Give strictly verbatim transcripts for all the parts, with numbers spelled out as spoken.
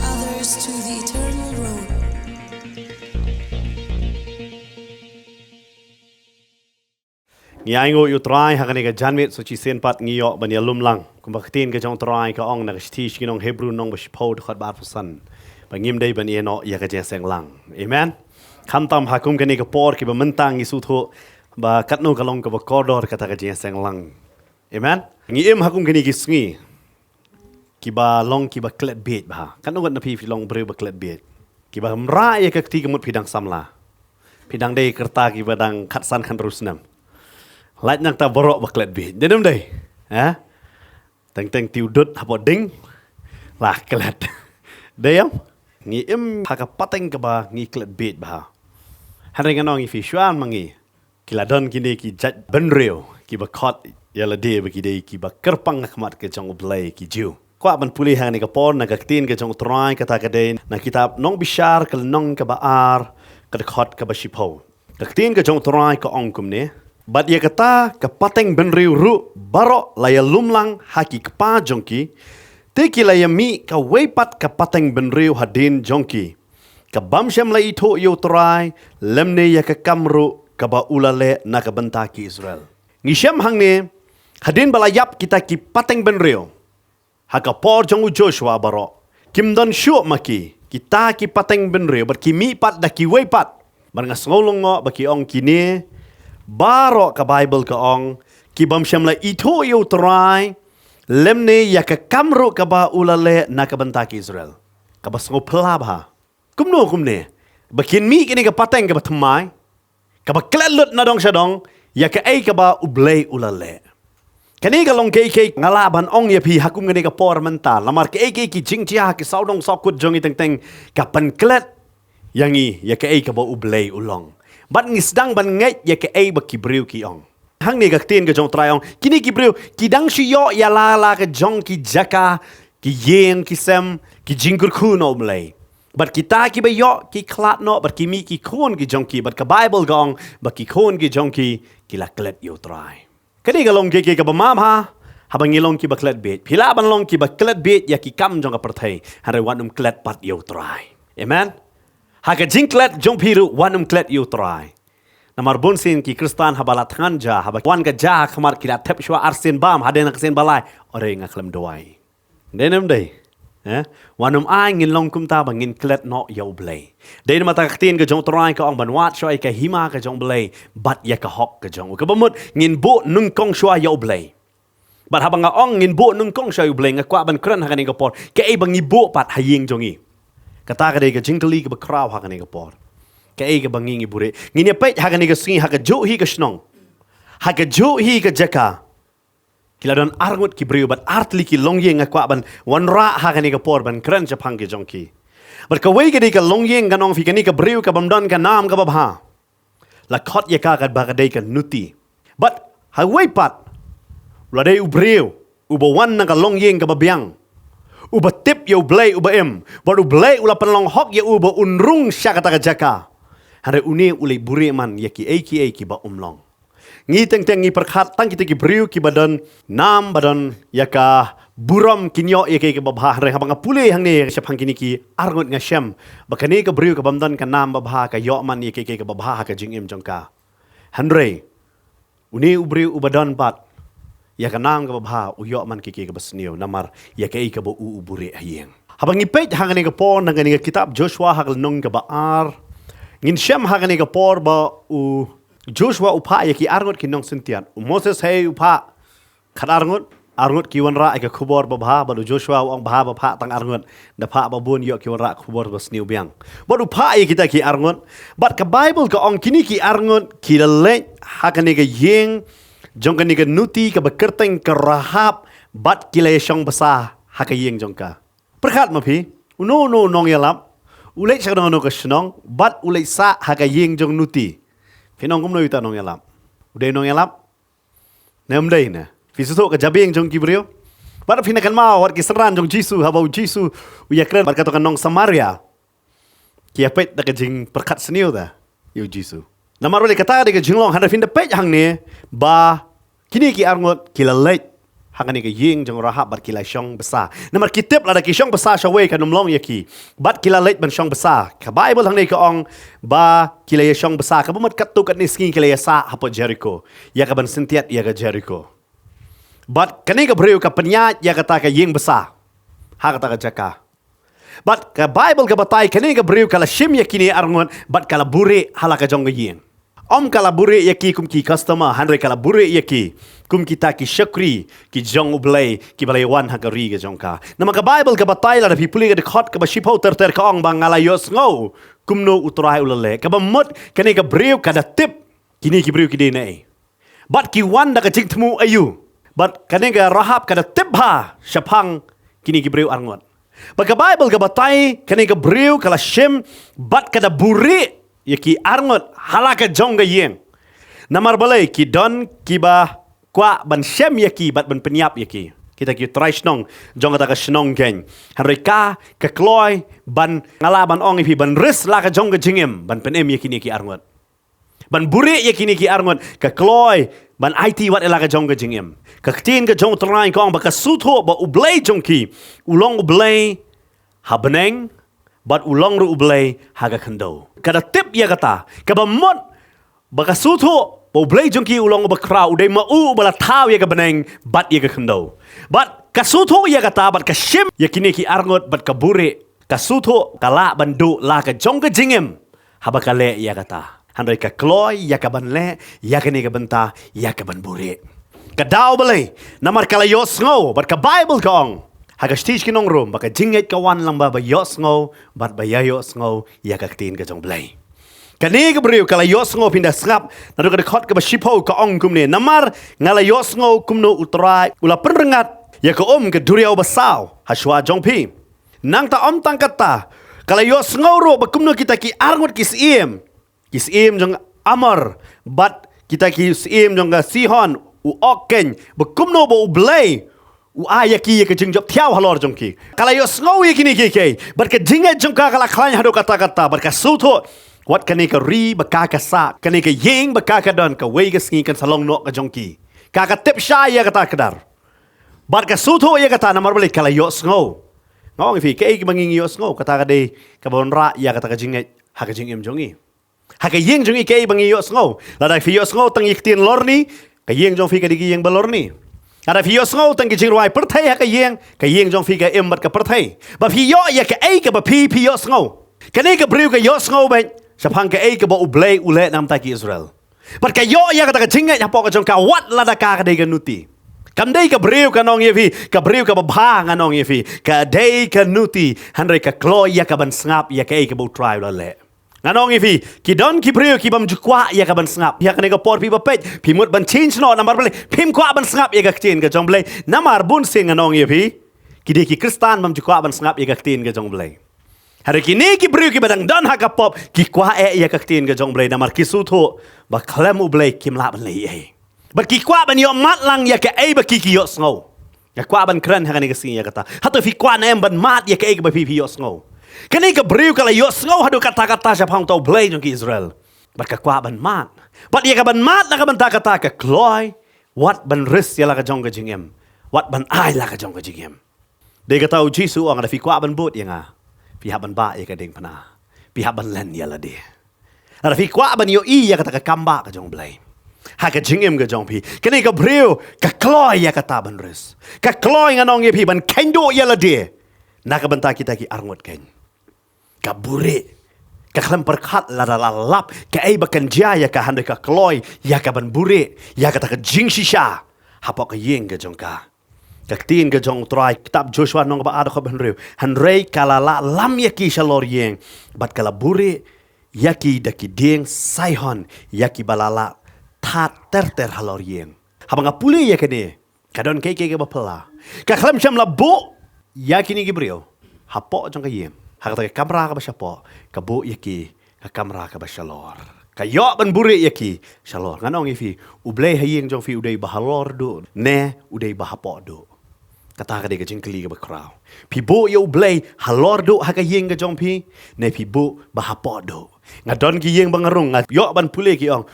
others to the eternal road. Ngi ainguh ïa u Trai ha kane ka janmiet sa shisien pat ngi ïoh ban ïalum lang. Kumba ka ktien ka jong u Trai ka ong na ka shithi sha ki nong Hebru lynnong ba shiphew dkhot ba arphew san, ba ngim dei ban ïeh noh ïa ka jingïaseng lang. Amen. Khamtam ha kum kane ka por kiba mynta ngi sngewthuh ba katno ka long kaba kordor kata ka jingïaseng lang. Amen. Ngi im ha kum kine ki sngi kiba long kiba klet bieit bha. Katno ngut na phi phi long briew ba klet bieit? Kiba mrad ïa ka kti kamut phi dang samla. Phi dang dei kyrta kiba dang khatsan khathynriew snem. Lait nangta baroh ba klet bieit. Dei ne ym dei? Ha? Teng teng te u dud hapoh ding la klet. Dei em? Ngi im ha ka pateng kaba ngi klet bieit bha. Hynrei nga ong ïa phi, shuwa ma ngi, ki la don kine ki jait bynriew kiba khot ïa lade ba ki dei kiba kyrpang ha khmat ka jong U Blei, ki Jiw. Kwah ban pule ha kane ka por na ka ktien ka jong U Trai, kata ka dei na kitab Nongbishar ka lynnong kaba ar, ka dkhot kaba shiphew. Ka ktien ka jong U Trai ka ong kumne: Bad ïa kata ka pateng bynriew ruh baroh la ïalum lang ha ki kpa jong ki, te ki la ïamih kawei pat ka pateng bynriew hadien jong ki, ka bym shym la ithuh ïa U Trai lymne ïa ka kam ruh kaba u la leh na ka bynta ki Israel. Ngi shem hangne, hadien ba la ïap kita ki pateng bynriew ha ka por jong u Joshua baroh, kim don shuh ma ki kita ki pateng bynriew, bad ki mih pat da kiwei pat. Bad nga sngew lyngngoh ba ki ong kine baroh, ka Baibl ka ong, ki bym shym la ithuh ïa U Trai lymne ïa ka kam ruh kaba u la leh na ka bynta ki Israel. Kaba sngewphylla bha. Kumno kumne ba kin mih kane ka pateng kaba thymmai, kaba klet lut na dong sha dong ïa kaei kaba U Blei u la leh? Kane ka long kaei kaei nga lah ban ong ïa phi ha kum kane ka por mynta. Namar kaei kaei ki jingjia, ki sawdong sawkut jong ngi teng teng, ka pynklet ïa ngi ïa kaei kaba U Blei u long. Bad ngi sdang ban ngeit ïa kaei ba ki briew ki ong. Hangne ka ktien ka jong U Trai ong, kine ki briew ki dang shu ïoh ïa la la ka jong ki jaka, ki ïing, ki sem, ki jingkyrkhu na U Blei. Bad kita kiba ïoh ki khlad noh, bad ki mih ki khun ki jong ki, bad ka Baibl ka ong ba ki khun ki jong ki ki la klet ïa U Trai. Kane ka long kaei kaei kaba ma bha haba ngi long kiba klet bieit. Phi lah ban long kiba klet bieit ïa ki kam jong ka pyrthei, hynrei wat nym klet pat ïa U Trai. Amen. Ha ka jingklet jong phi ruh wat nym klet ïa U Trai. Namar bun sien ki Khristan haba la thngan ja, haba wan ka ja ha khmat, ki la thep shuwa arsien bam, hadien ka sien ba lai, ore, nga khlem duwai. Dei ne ym dei? Eh? Wat nym ai ngin long kumta ba ngin klet noh ïa U Blei. Dei namar kata ka ktien ka jong U Trai ka ong ban wad shuwa ïa ka hima ka jong U Blei bad ïa ka hok ka jong u. Kaba mut ngin buh nyngkong shuwa ïa U Blei. Bad haba nga ong ngin buh nyngkong shuwa ïa U Blei, nga kwah ban kren ha kane ka por kaei ba ngi buh pat ha ïing jong ngi. Kata ka dei ka jingkylli kaba khraw ha kane ka por. Kaei kaba ngi ngi buhrieh? Ngin ïa peit ha kane ka sngi, ha kajuh hi ka shnong, ha kajuh hi ka jaka, ki la don arngut ki briew bad artylli ki longïing. Nga kwah ban wanrah ha kane ka por ban kren shaphang ki jong ki. Bad kawei ka dei ka longïing, ngan ong ïa phi, kane ka briew ka bym don ka nam kaba bha, la khot ïa ka ba ka dei ka nuti. Bad ha kawei pat, u la dei u briew uba wan na ka longïing kaba biang, uba tip ïa U Blei uba im, bad U Blei u la pynlong hok ïa u ba un rung sha kata ka jaka. Hynrei une u leit buhrieh man ïa kiei kiei kiba um long. Ngi teng teng ngi pyrkhat tang kita ki briew kiba don nam, ba don ïa ka burom, kin ïoh ïa kaei kaba bha. Hynrei haba nga pule hangne shaphang kine ki arngut, nga shem ba kane ka briew ka bym don ka nam ba bha ka ïoh man ïa kaei kaei kaba bha ha ka jingim jong ka. Hynrei une u briew uba don pat ïa ka nam kaba bha u ïoh man kaei kaei kaba sniew, namar ïa kaei kaba u u buhrieh ha ïing. Haba ngi peit ha kane ka por na kane ka kitab Joshua ha ka lynnong kaba ar, ngin shem ha kane ka por ba u Joshua u phah ïa ki arngut ki nongsyntiat. U Moses hi u phah khat arngut, arngut ki wanrah ïa ka khubor ba bha, bad u Joshua u ong bha ba phah tang arngut, da phah ba bun ïoh ki wanrah khubor ba sniew biang. Bad u phah ïa kita ki arngut, bad ka Baibl ka ong kine ki arngut ki la leit ha kane ka ïing jong kane ka nuti kaba kyrteng ka Rahab, bad ki la ïashong basa ha ka ïing jong ka. Pyrkhat ma phi, uno uno u nongïalap u leit sha kano kano ka shnong bad u leit sah ha ka ïing jong nuti. Phin ong kumno ïa uta u nongïalap? U dei u nongïalap ne ym dei ne? Phi sngewthuh ka jabieng jong ki briew? Bad phin ïa kynmaw wat ki synran jong Jisu, haba u Jisu u ïakren bad kato ka nong Samaria, ki ïa peit da ka jingpyrkhat sniew da ïa u Jisu. Namar balei? Kata ka dei ka jinglong. Hynrei phin da peit hangne ba kine ki arngut ki la leit ha kane ka ïing jong u Rahab bad ki la shong bsa. Namar ki tip lada ki shong bsa shawei kan ym long ïa ki. Bad ki la leit ban shong bsa. Ka Baibl hangne ka ong ba ki la ïa shong bsa, kaba mut katto katne sngi ki la ïa sah hapoh Jeriko, ïa kaban syntiat ïa ka Jeriko. Bad kane ka briew ka pynïaid ïa kata ka ïing bsa ha kata ka jaka. Bad ka Baibl ka batai kane ka briew ka la shim ïa kine arngut bad ka la buhrieh ha la ka jong ka ïing. Ym ka la buhrieh ïa ki kum ki customer, hynrei ka la buhrieh ïa ki kum kita ki shakri ki jong U Blei, kiba la ïa wan ha ka ri ka jong ka. Namar ka Baibl ka batai, lada phi pule ka dkhot kaba shiphew ter ter, ka ong ba, nga la ïohsngew kumno U Trai u la leh. Kaba mut kane ka briew ka da tip kine ki briew ki dei naei. Bad ki wan da ka jingthmu aïu. Bad kane ka Rahab ka da tip bha shaphang kine ki briew arngut. Bad ka Baibl ka batai kane ka briew ka la shim bad ka da buhrieh ïa ki arngut ha la ka jong ka ïing. Namar balei? Ki don kiba kwah ban shem ïa ki bad ban pynïap ïa ki. Kita ki trai shnong jong kata ka shnong keiñ. Hynrei ka, ka kloi ban, nga lah ban ong ïa phi, ban risk la ka jong ka jingim ban pynim ïa kine ki arngut. Ban buhrieh ïa kine ki arngut, ka kloi ban aiti wat ïa la ka jong ka jingim. Ka ktien ka jong U Trai ka ong ba ka sngewthuh ba U Blei jong ki u long U Blei ha bneng bad u long ruh U Blei ha ka khyndew. Ka da tip ïa kata, kaba mut ba ka sngewthuh ba U Blei jong ki u long uba khraw, u dei ma u uba la thaw ïa ka bneng bad ïa ka khyndew. Bad ka sngewthuh ïa kata bad ka shim ïa kine ki arngut bad ka buhrieh. Ka sngewthuh ka lah ban duh la ka jong ka jingim haba ka leh ïa kata. Hynrei ka kloi ïa kaban leh ïa kane ka bynta, ïa kaban buhrieh. Ka daw balei? Namar ka la ïohsngew, bad ka Baibl ka ong ha ka shithi sha ki nong Rom ba ka jingngeit ka wan lyngba ba ïohsngew bad ba ïa ïohsngew ïa ka ktien ka jong U Blei. Kane ka briew ka la ïohsngew, phin da sngap naduh ka dkhot kaba shiphew, ka ong kumne: Namar nga la ïohsngew kumno U Trai u la pynrngat ïa ka um ka duriaw basaw ha shuwa jong phi. Nangta ym tang kata, ka la ïohsngew ruh ba kumno kita ki arngut ki syiem, ki syiem jong Amor bad kita ki syiem jong ka Sihon, u Og keiñ, ba kumno ba U Blei u ai ïa ki ïa ka jingjop thiaw halor jong ki. Ka la ïohsngew ïa kine kiei kiei, bad ka jingngeit jong ka ka la khlaiñ haduh katta katta, bad ka sngewthuh, wat kane ka ri ba ka ka sah, kane ka ïing ba ka ka don, kawei ka sngi kan sa long noh ka jong ki. Ka ka tip shai ïa kata ka dar. Bad ka sngewthuh ïa kata, namar balei? Ka la ïohsngew. Nga ong ïa phi, kaei kaba ngi ïohsngew, kata ka dei kaba wanrah ïa kata ka jingngeit ha ka jingim jong ngi. Ha ka ïing jong ngi kaei ba ngi ïohsngew. Lada phi ïohsngew tang ïa ki ktien lorni, ka ïing jong phi ka dei ka ïing ba lorni. Lada phi ïohsngew tang ki jingrwai pyrthei ha ka ïing, ka ïing jong phi ka im bad ka pyrthei. Ba phi ïoh ïa kaei kaba phi, phi ïohsngew. Kane ka briew ka ïohsngew beit shaphang kaei kaba U Blei u leh na ka bynta ki Israel. Bad ka ïoh ïa kata ka jingngeit hapoh ka jong ka, wat lada ka ka dei ka nuti. Kam dei ka briew, ngan ong ïa phi, ka briew kaba bha, ngan ong ïa phi, ka dei ka nuti, hynrei ka kloi ïa kaban sngap ïa kaei kaba U Trai u la leh. Ngan ong ïa phi, ki don ki briew ki bym ju kwah ïa kaban sngap. Ïa kane ka por phi ba peit, phi mut ban change noh, namar balei? Phim kwah ban sngap ïa ka ktien ka jong U Blei. Namar bunsien, ngan ong ïa phi, ki dei ki Khristan bym ju kwah ban sngap ïa ka ktien ka jong U Blei. Hynrei kine ki briew kiba dang don ha ka pop, ki kwah eh ïa ka ktien ka jong U Blei, namar ki sngewthuh ba khlem U Blei kim lah ban leh ei. Bad ki kwah ban ïoh matlang ïa kaei ba ki ki ïohsngew. Nga kwah ban kren ha kane ka sngi ïa kata. Hato phi kwah ne em ban mad ïa kaei kaba phi, phi ïohsngew? Kane ka briew ka la ïohsngew haduh katta katta shaphang uta U Blei jong ki Israel. Bad ka kwah ban mad. Bad ïa kaban mad na ka bynta kata, ka kloi wat ban risk ïa la ka jong ka jingim. Wat ban ai la ka jong ka jingim. Dei kata U Jisu u ong, lada phi kwah ban bud ïa nga, phi hap ban bah ïa ka diengphna. Phi hap ban len ïa lade. Lada phi kwah ban ïohi ïa kata ka kambah ka jong U Blei ha ka jingim ka jong phi, kane ka briew ka kloi ïa kata ban risk. Ka kloi, ngan ong ïa phi, ban kheiñ duh ïa lade na ka bynta kita ki arngut keiñ. Ka buhrieh. Ka khlem pyrkhat lada la lap kaei ba kan jia ïa ka, hynrei ka kloi ïa kaban buhrieh ïa kata ka jingshisha hapoh ka ïing ka jong ka. Ka ktien ka jong U Trai, kitab Joshua lynnong ba ar, dkhot ba hynriew: Hynrei ka la lah lam ïa ki shalor ïing, bad ka la buhrieh ïa ki da ki dieng Sihon, ïa kiba la lah thad ter ter halor ïing. Haba nga pule ïa kane, ka don kaei kaei kaba phylla. Ka khlem shym la buh ïa kine ki briew hapoh jong ka ïing. Ha kata ka kamra kaba shapoh, ka buh ïa ki ka kamra kaba shalor. Ka ïoh ban buhrieh ïa ki shalor. Ngan ong ïa phi, U Blei ha ïing jong phi u dei ba halor duh ne u dei ba hapoh duh? Kata ka dei ka jingkylli kaba khraw. Phi buh ïa U Blei halor duh ha ka ïing ka jong phi, ne phi buh ba hapoh duh? Nga don ki ïing ba nga rung, nga ïoh ban pule, ki ong,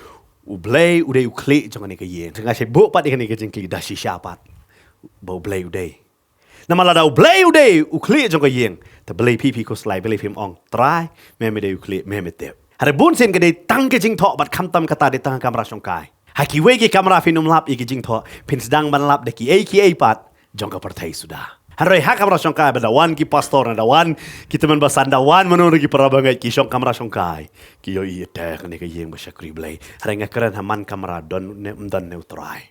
U Blei u dei u khlieh jong kane ka ïing. Nga shait buh pat ïa kane ka jingkylli, da shisha pat. ba U Blei u dei. Namar lada U Blei u dei u khlieh jong ka ïing, te balei phi phi khuslai, balei phim ong, Trai, me me dei u khlieh, me me tip. Hynrei bunsien ka dei tang ka jingthoh bad khamtam kata dei tang ha kamra shongkai. Ha kiwei ki kamra phin ym lap ïa ki jingthoh, phin sdang ban lap da kiei kiei pat jong ka pyrthei suda. Hynrei ha kamra shongkai ba da wan ki pastor, da wan ki tymmen basan, da wan mano na ki para bangeit, ki shong kamra shongkai, ki ïohi ïa te kane ka ïing ba shakri Blei. Hynrei nga kren ha man kamra don ne ym don ne U Trai.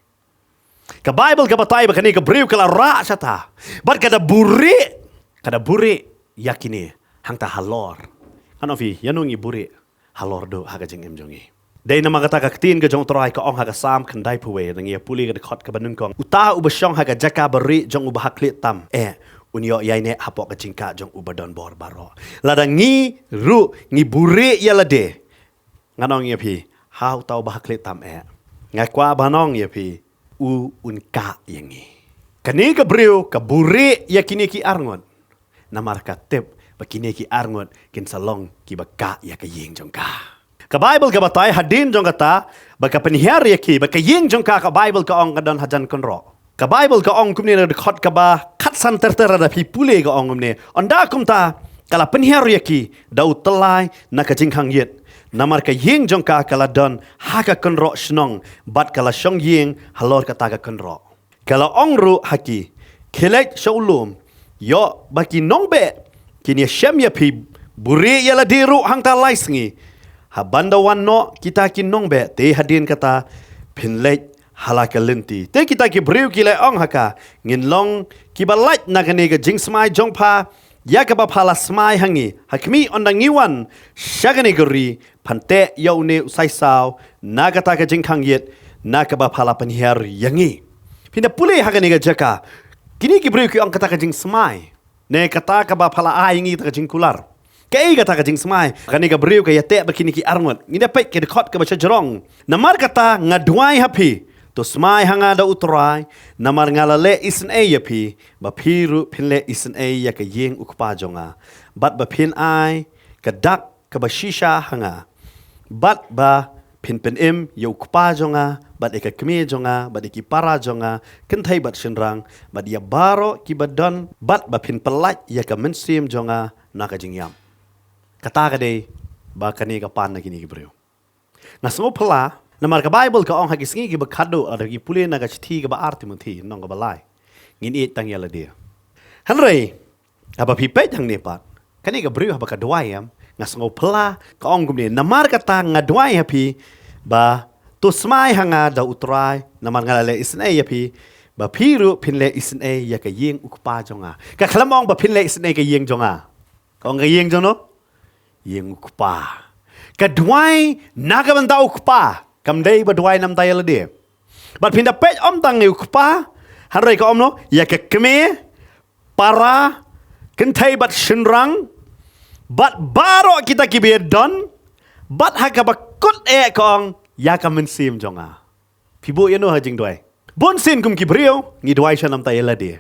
Ka Baibl ka batai ba kane ka briew ka la rah shata bad ka da buhrieh, ka da buhrieh ïa kine hangta halor. Ngan ong ïa phi, ïano ngi buhrieh halor duh ha ka jingim jong ngi? Dei namar kata ka ktien ka jong U Trai ka ong ha ka Salm khyndaiphew wei, ngi ïa pule ka dkhot kaba nyngkong: Uta uba shong ha ka jaka barieh jong uba hakhlieh tam, eh, un ïoh ïaineh hapoh ka jingkah jong uba don bor baroh. Lada ngi ruh ngi buhrieh ïa lade, ngan ong ïa phi, ha uta uba hakhlieh tam, eh, nga kwah ban ong ïa phi, u un kah ïa ngi. Kane ka briew ka buhrieh ïa kine ki arngut, namar ka tip ba kine ki arngut kin sa long kiba kah ïa ka ïing jong ka. Ka Baibl ka batai hadien jong kata ba ka pynhiar ïa ki, ba ka ïing jong ka, ka Baibl ka ong ka don hajan kynroh. Ka Baibl ka ong kumne na dkhot kaba khatsan ter ter, lada phi pule ka ong kumne: Ynda kumta ka la pynhiar ïa ki da u tyllai na ka jingkhang ïit, namar ka ïing jong ka ka la don ha ka kynroh shnong, bad ka la shong ïing halor kata ka kynroh. Ka la ong ruh ha ki: Khie leit sha u lum, ïoh ba ki nongbeh kin ïashem ïa phi. Buhrieh ïa lade ruh hangta lai sngi. Haba wan noh kita ki nongbeh, te hadien kata phin leit ha la ka lynti. Te kita ki briew ki la ong ha ka: Ngin long kiba lait na kane ka jingsmai jong pha, ïa kaba pha la smai ha ngi. Ha khmih, ynda ngi wan sha kane ka ri, phan teh ïa une u saisaw na kata ka jingkhang ïit na kaba pha la pynhiar ïa ngi. Phin da pule ha kane ka jaka, kine ki briew ki ong kata ka jingsmai, ne kata kaba pha la ai ïa ngi, kata ka jingkular. Kaei kata ka jingsmai? Kane ka briew ka ïateh bad kine ki arngut. Ngin da peit ka dkhot kaba shajrong: Namar kata nga duwai ha phi, to smai ha nga da U Trai, namar nga la leh isynei ïa phi, ba phi ruh phin leh isynei ïa ka ïing U Kpa jong nga, bad ba phin ai ka dak kaba shisha ha nga, bad ba phin pynim ïa u kpa jong nga, bad ïa ka kmie jong nga, bad ïa ki para jong nga, kynthei bad shynrang, bad ïa baroh kiba don, bad ba phin pyllait ïa ka mynsiem jong nga na ka jingïap. Kata ka dei ba kane ka pan na kine ki briew. Nga sngewphylla, namar ka Baibl ka ong ha ki sngi kiba khadduh, lada phi pule na ka shithi kaba ar Timothi, lynnong kaba lai, ngin ïeit tang ïa lade. Hynrei haba phi peit hangne pat, kane ka briew haba ka duwai, em, nga sngewphylla, ka ong kumne: Namar kata nga duwai ha phi, ba to smai ha nga da U Trai, namar nga la leh isynei ïa phi, ba phi ruh phin leh isynei ïa ka ïing U Kpa jong nga. Ka khlem ong ba phin leh isynei ka ïing jong nga. Ka ong ka ïing jong no? Ïing U Kpa. Ka duwai na ka bynta U Kpa, kam dei ba duwai na bynta ïa lade. Bad phin da peit, ym tang ïa U Kpa, hynrei ka ong no, ïa ka kmie, para, kynthei bad shynrang, bad baroh kita kiba ïadon, bad ha kaba kut eh ka ong, ïa ka mynsiem jong nga. Phi buh ïa no ha jingduwai? Bunsien kum ki briew ngi duwai sha na bynta ïa lade.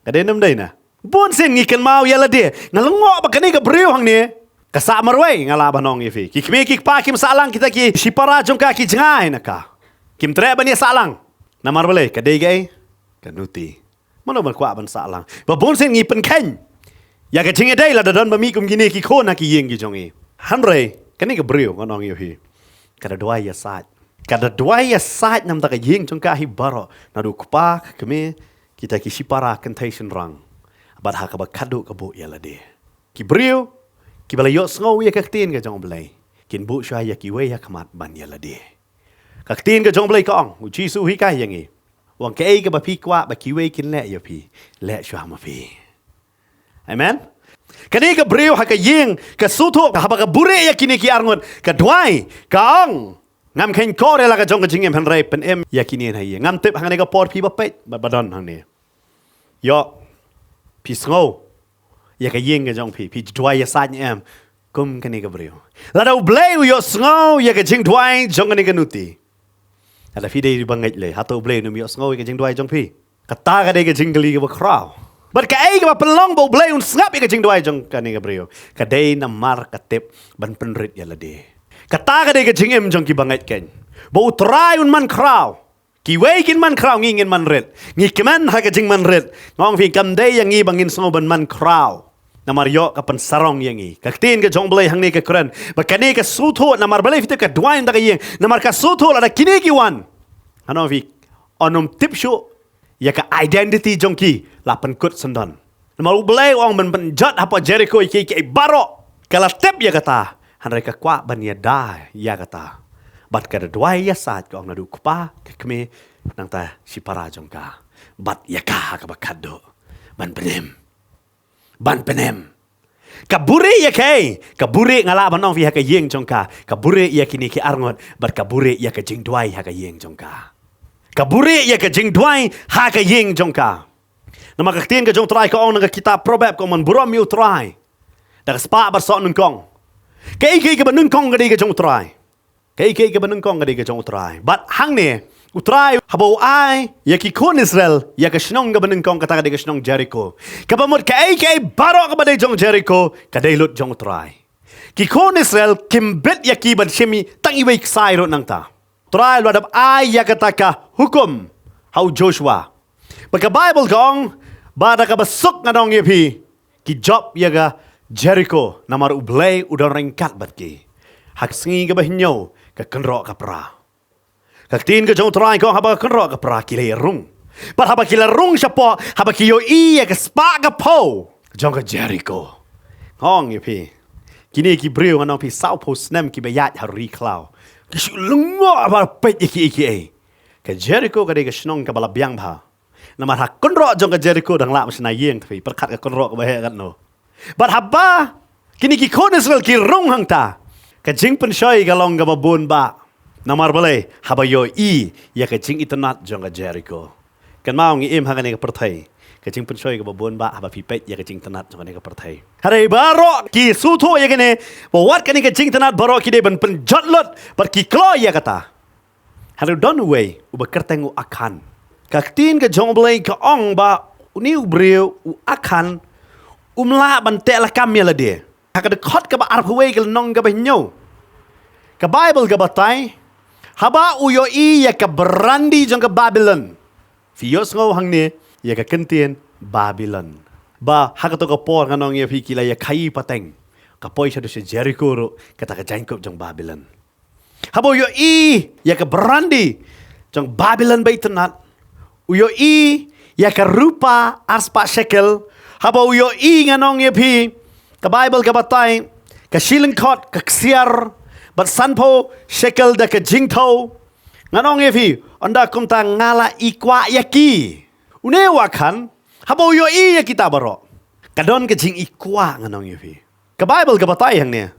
Ka dei ne ym dei na? Bunsien ngi kynmaw ïa lade. Nga lyngngoh ba kane ka briew hangne ka sah marwei, nga lah ban ong ïa phi. Ki kmie ki kpa kim sah lang, kita ki shipara jong ka ki jngai na ka. Kim treh ban ïa sah lang. Namar balei? Ka dei kaei? Ka nuti. Mano ban kwah ban sah lang? Ba bunsien ngi pynkheiñ ïa ka jingïadei lada don ba mih kum kine ki khun ha ki ïing ki jong ngi. Hynrei kane ka briew, ngan ong ïa phi, ka da duwai ïasaid. Ka da duwai ïasaid na bynta ka ïing jong ka hi baroh, naduh u kpa, ka kmie, kita ki shipara, kynthei, shynrang. Bad ha kaba khadduh ka buh ïa lade. Ki briew kiba la ïohsngew ïa ka ktien ka jong U Blei kin buh shuwa ïa kiwei ha khmat ban ïa lade. Ka ktien ka jong U Blei ka ong, U Jisu u hikai ïa ngi, u ong, kaei kaba phi kwah ba kiwei kin leh ïa phi, leh shuwa ma phi. Amen. Kane ka briew ha ka ïing ka sngewthuh, haba ka buhrieh ïa kine ki arngut, ka duwai, ka ong, ngam kheiñ kor ïa la ka jong ka jingim, hynrei pynim ïa kine ha ïing. Ngam tip hangne ka por phi ba peit bad ba don hangne. Ïoh phi sngew ïa ka ïing ka jong phi, phi duwai ïasaid ne em kum kane ka briew? Lada U Blei u ïohsngew ïa ka jingduwai jong kane ka nuti, lada phi dei bangeit lei, hato U Blei un ym ïohsngew ïa ka jingduwai jong phi? Kata ka dei ka jingkylli kaba khraw. Bad kaei kaba pynlong ba U Blei un sngap ïa ka jingduwai jong kane ka briew? Ka dei namar ka tip ban pynrit ïa lade. Kata ka dei ka jingim jong ki bangeit, keiñ, ba U Trai un man khraw. Kiwei kin man khraw, ngi ngin man rit. Ngi kmen ha ka jingman rit. Nga ong ïa phi, kam dei ïa ngi ba ngin sngew ban man khraw. Namar ïoh ka pynsarong ïa ngi. Ka ktien ka jong U Blei hangne ka kren ba kane ka sngewthuh, namar balei phi tip ka duwai na ka ïing? Namar ka sngewthuh lada kine ki wan, nga ong ïa phi, yn ym tip shuh ïa ka identity jong ki la pynkut syndon. Namar U Blei u ong ban pynjot hapoh Jeriko ïa kiei kiei baroh. Ka la tip ïa kata, hynrei ka kwah ban ïada ïa kata. Bad ka da duwai ïasaid, ka ong, naduh u kpa, ka kmie, nangta shipara jong ka. Bad ïa ka ha kaba khatduh ban pynim. Ban pynim. Ka buhrieh ïa kaei? Ka buhrieh, nga lah ban ong ïa phi, ha ka ïing jong ka. Ka buhrieh ïa kine ki arngut, bad ka buhrieh ïa ka jingduwai ha ka ïing jong ka. Ka buhrieh ïa ka jingduwai ha ka ïing jong ka. Namar ka ktien ka jong U Trai ka ong na ka kitab Proverb, ka ong, man burom ïa U Trai da ka spah bad soh nyngkong. Kaei kaei kaba nyngkong ka dei ka jong U Trai. Kaei kaei kaba nyngkong ka dei ka jong U Trai. Bad hangne, U Trai haba u ai ïa ki khun Israel ïa ka shnong kaba nyngkong, kata ka dei ka shnong Jeriko. Kaba mut kaei kaei baroh kaba dei jong Jeriko ka dei lut jong U Trai. Ki khun Israel kim bit ïa ki ban shim tang iwei i ksai ruh nangta. U Trai u la dep ai ïa kata ka hukum ha u Joshua. Bad ka Baibl ka ong ba da kaba suk, nga ong ïa phi, ki jop ïa ka Jeriko, namar U Blei u don ryngkat bad ki. Ha ka sngi kaba hynñiew ka kynroh ka pra. Ka ktien ka jong U Trai ka ong haba ka kynroh ka pra ki la ïa rung. Bad haba ki la rung shapoh, haba ki ïohi ïa ka spah ka phew jong ka Jeriko, nga ong ïa phi, kine ki briew, nga ong ïa phi, sawphew snem kiba ïaid ha ri khlaw, ki shu lyngngoh ba peit ïa kiei kiei. Ka Jeriko ka dei ka shnong kaba la biang bha. Namar ha kynroh jong ka Jeriko dang lah ban shna ïing, phi pyrkhat ka kynroh kaba heh katno. Bad haba kine ki khun Israel ki rung hangta, ka jingpynshoi ka long kaba bun bah. Namar balei? Haba ïohi ïa ka jingitynnad jong ka Jeriko. Kynmaw, ngi im ha kane ka pyrthei, ka jingpynshoi kaba bun bah haba phi peit ïa ka jingitynnad jong kane ka pyrthei. Hynrei baroh ki sngewthuh ïa kane, ba wat kane ka jingitynnad baroh ki dei ban pynjot lut bad ki kloi ïa kata. Hynrei don uwei uba kyrteng u Akhan. Ka ktien ka jong U Blei ka ong ba une u briew u Akhan um lah ban teh lakam ïa lade. Ha ka dkhot kaba arphew wei, ka lynnong kaba hynñiew, ka Baibl ka batai, haba u ïohi ïa ka brandi jong ka Babilon. Phi ïohsngew hangne ïa ka kyntien Babilon, ba ha kato ka por, nga ong ïa phi, ki la ïa khaii pateng. Ka poi shaduh sha Jeriko ruh, kata ka jaiñkup jong Babilon. Haba u ïohi ïa ka brandi jong Babilon ba itynnad, u ïohi ïa ka rupa arspah shekel, haba u ïohi, nga ong ïa phi, ka Baibl ka batai, ka shi lyngkhot ka ksiar bad sanphew shekel da ka jingthew, nga ong ïa phi, ynda kumta nga la ikwah ïa ki. Une u Akhan, haba u ïohi ïa kita baroh, ka don ka jingikwah, nga ong ïa phi. Ka Baibl ka batai hangne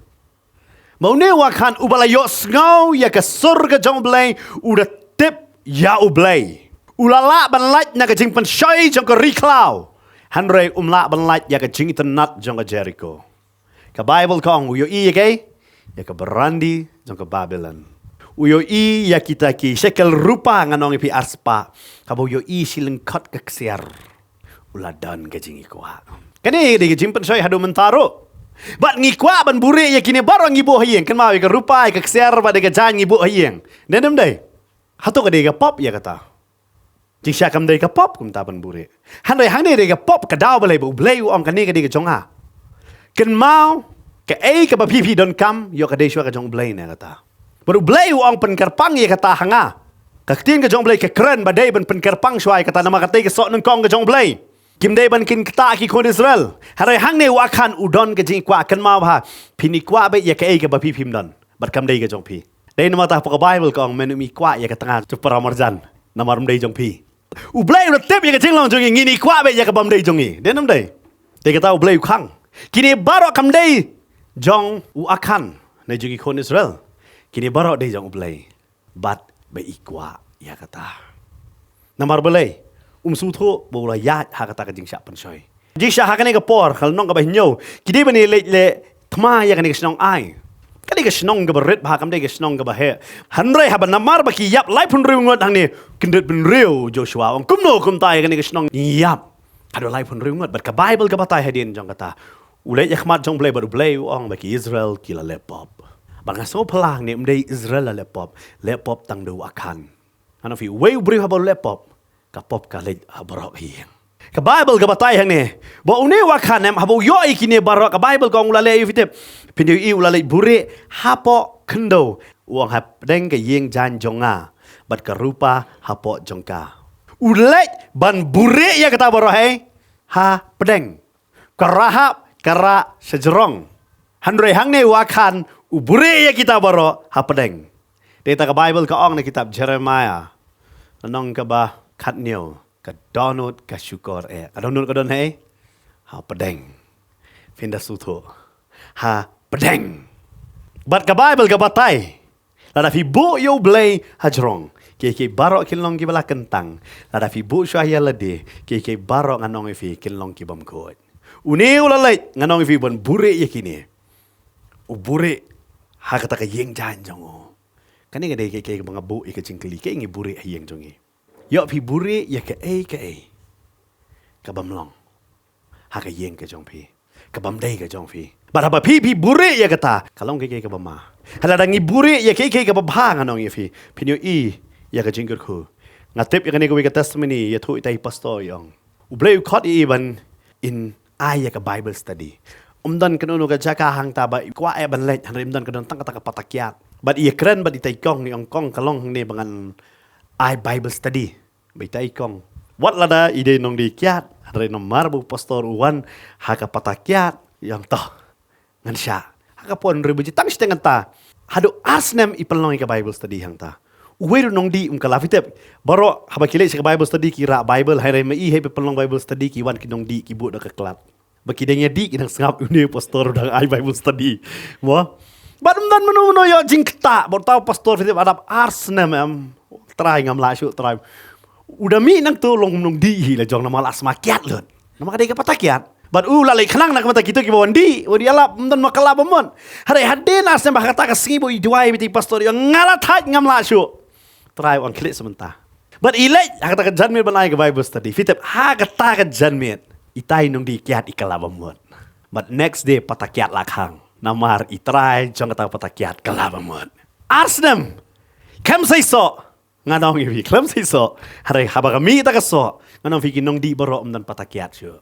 ba une u Akhan uba la ïohsngew ïa ka sur ka jong U Blei, u da tip ïa U Blei. U la lah ban lait na ka jingpynshoi jong ka ri khlaw, hynrei um lah ban lait ïa ka jingitynnad jong ka Jeriko. Ka Baibl ka ong u ïohi ïa kaei? Ïa ka brandi jong ka Babilon. U ïohi ïa kita ki shekel rupa, nga ong ïa phi, arspah. Haba u ïohi shi lyngkhot ka ksiar, u la don ka jingikwah. Kane dei ka jingpynshoi haduh mynta ruh. Bad ngi kwah ban buhrieh ïa kine baroh, ngi buh ha ïing. Kynmaw, ïa ka rupa, ïa ka ksiar bad ïa ka jaiñ ngi buh ha ïing. Dei ne ym dei? Hato ka dei ka pop ïa kata? Jingshisha kam dei ka pop kumta ban buhrieh. Hynrei hangne dei ka pop, ka daw balei ba U Blei u ong kane ka dei ka jong nga? Kynmaw, kaei kaba phi phi donkam, ïoh ka dei shuwa ka jong U Blei ne kata. Bad U Blei u ong pynkyrpang ïa kata ha nga. Ka ktien ka jong U Blei ka kren ba dei ban pynkyrpang shuwa ïa kata, namar kata ka soh nyngkong ka jong U Blei. Kim dei ban ktah ki khun Israel. Hynrei hangne u Akhan u don ka jingkwah. Kynmaw bha, phin ikwah beit ïa kaei kaba phi phim don, bad kam dei ka jong phi. Dei namar kata hapoh ka Baibl ka ong, men um ikwah ïa ka tnga jong para marjan, namar ym dei jong phi. U Blei u la tip ïa ka jinglong jong ngi, ngin ikwah beit ïa kaba ym dei jong ngi. Dei ne ym dei? Te kata U Blei u khang. Kine baroh kam dei jong u Akhan ne jong ki khun Israel. Kine baroh dei jong U Blei. Bad ba i kwah ïa kata. Namar balei? Um sngewthuh ba u la ïaid ha kata ka jingshah pynshoi. Jingshah ha kane ka por, ka lynnong kaba hynñiew, ki dei ban ïaleit leh thma ïa kane ka shnong Ai. Ka dei ka shnong kaba rit bha, kam dei ka shnong kaba heh. Hynrei haba namar ba ki ïap laiphew hynriew ngut hangne, kyndit bynriew u Joshua, u ong, kumno kumta ïa kane ka shnong ïap haduh laiphew hynriew ngut? Bad ka Baibl ka batai hadien jong kata. U leit ïa khmat jong U Blei bad U Blei u ong ba ki Israel ki la leh pop. Bad nga sngewphylla hangne, ym dei Israel la leh pop, leh pop tang da u Akhan. Nga ong ïa phi, uwei u briew haba u leh pop, ka pop ka leit ha baroh ka ïing. Ka Baibl ka batai hangne ba une u Akhan em, haba u ïoh ïa kine baroh, ka Baibl ka ong u la leh, ïa phi tip, phin ïohi u la leit buhrieh hapoh khyndew. U ong, hapdeng ka ïing jaiñ jong nga, bad ka rupa hapoh jong ka. U leit ban buhrieh ïa kata baroh, hei, hapdeng. Ka Rahab ka rah shajrong. Hynrei hangne u Akhan u buhrieh ïa kita baroh hapdeng. Dei ta ka Baibl ka ong na kitab Jeremiah, lynnong kaba khathynñiew, ka dohnud ka shukor eh. Ka dohnud ka don hei? Hapdeng. Phin da sngewthuh. Hapdeng. Bad ka Baibl ka batai, lada phi buh ïa U Blei hajrong, kiei kiei baroh kin long kiba la kyntang. Lada phi buh shuwa ïa lade, kiei kiei baroh ngan ong ïa phi kin long kibym khuid. Une u la leit, ngan ong ïa phi, ban buhrieh ïa kine. U buhrieh ha kata ka ïing jaiñ jong u. Kane ka dei kiei kiei kaba nga buh ïa ka jingkylli, kaei ngi buhrieh ha ïing jong ngi. Ïoh phi buhrieh ïa kaei kaei kabym long ha ka ïing ka jong phi, kabym dei ka jong phi. Bad haba phi, phi buhrieh ïa kata, ka long kiei kiei kaba ma. Hynrei lada ngi buhrieh ïa kiei kiei kaba bha, ngan ong ïa phi, phin ïohi ïa ka jingkyrkhu. Nga tip ïa kane kawei ka testimony, ïathuh ïa itai i pastor, i ong, U Blei u khot ïa i ban in ai ïa ka Bible study. Ym don kano kano ka jaka hangta ba i kwah eh ban leit, hynrei ym don, ka don tang kata ka pata kiad. Bad i ïakren bad itai i kong, i ong, kong, ka long hangne ba ngan ai Bible study. Bad itai i kong, wat lada i dei nongdie kiad, hynrei namar ba u pastor u wan ha ka pata kiad, i ong, to, ngan shah. Ha ka por hynriew baje tang shiteng kynta. Haduh ar snem i pynlong ïa ka Bible study hangta. Uwei ruh nongdie um kylla, phi tip. Baroh haba ki leit sha ka Bible study ki rah Bible, hynrei ma i hei ba pynlong Bible study, ki wan ki nongdie, ki buh da ka klad. Ba ki dang ïa dih ki dang sngap une u pastor u dang ai Bible study. Mo? Bad ym don mano mano ïoh jingktah, bad uta u pastor, phi tip, hadap ar snem em. Trai, ngam lah shuh Trai. U da mih nangto long nongdie hi la jong, namar la sma kiad lut. Namar ka dei ka pata kiad. Bad u la leit khnang na ka bynta kito kiba wan dih, wan ïalap, ym don ma kylla ba mut. Hynrei hadien ar snem, ha kata ka sngi ba i duwai bad i pastor, i ong, nga la thait, ngam lah shuh. Trai, u ong, khie leit sa mynta. Bad i leit ha kata ka janmiet ban ai ka Bible study. Phi tip, ha kata ka janmiet, itai i nongdie kiad i kylla ba mut. Bad next day pata kiad la khang. Namar i trai jong kata ka pata kiad kylla ba mut. Ar snem. Khlem sa i soh. Ngan ong ïa phi, khlem sa i soh. Hynrei haba ka mih kata ka soh, ngan ong ïa phi, ki nongdie baroh ym don pata kiad shuh.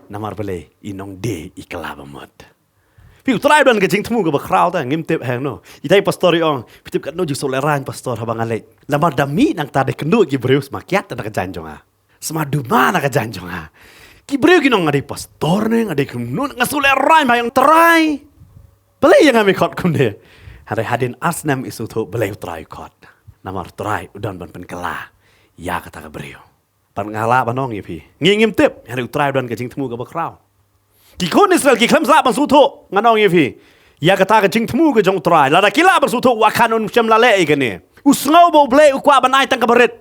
Namar balei? I nongdie i kylla ba mut. Phi, u Trai u don ka jingthmu kaba khraw te, ngim tip hangno. Itai i pastor i ong, phi tip katno jingsngewlehraiñ pastor haba nga leit. Namar da mih nangta da kynduh ki briew, sma kiad na ka jaiñ jong nga. Sma duma na ka jaiñ jong nga. Ki briew kin ong nga dei pastor ne, nga dei kumno, nga sngewlehraiñ, nga ong Trai, balei ïa nga me khot kumne? Hynrei hadien ar snem i sngewthuh balei u Trai u khot. Namar u Trai u don ban pynkylla ïa kata ka briew. Bad nga lah ban ong ïa phi, ngi ngim tip, hynrei u Trai u don ka jingthmu kaba khraw. Ki khun Israel ki khlem lah ban sngewthuh, ngan ong ïa phi, ïa kata ka jingthmu ka jong u Trai. Lada ki lah ban sngewthuh, u Akhan un ym shym la leh ïa kane. U sngew ba U Blei u kwah ban ai tang kaba rit.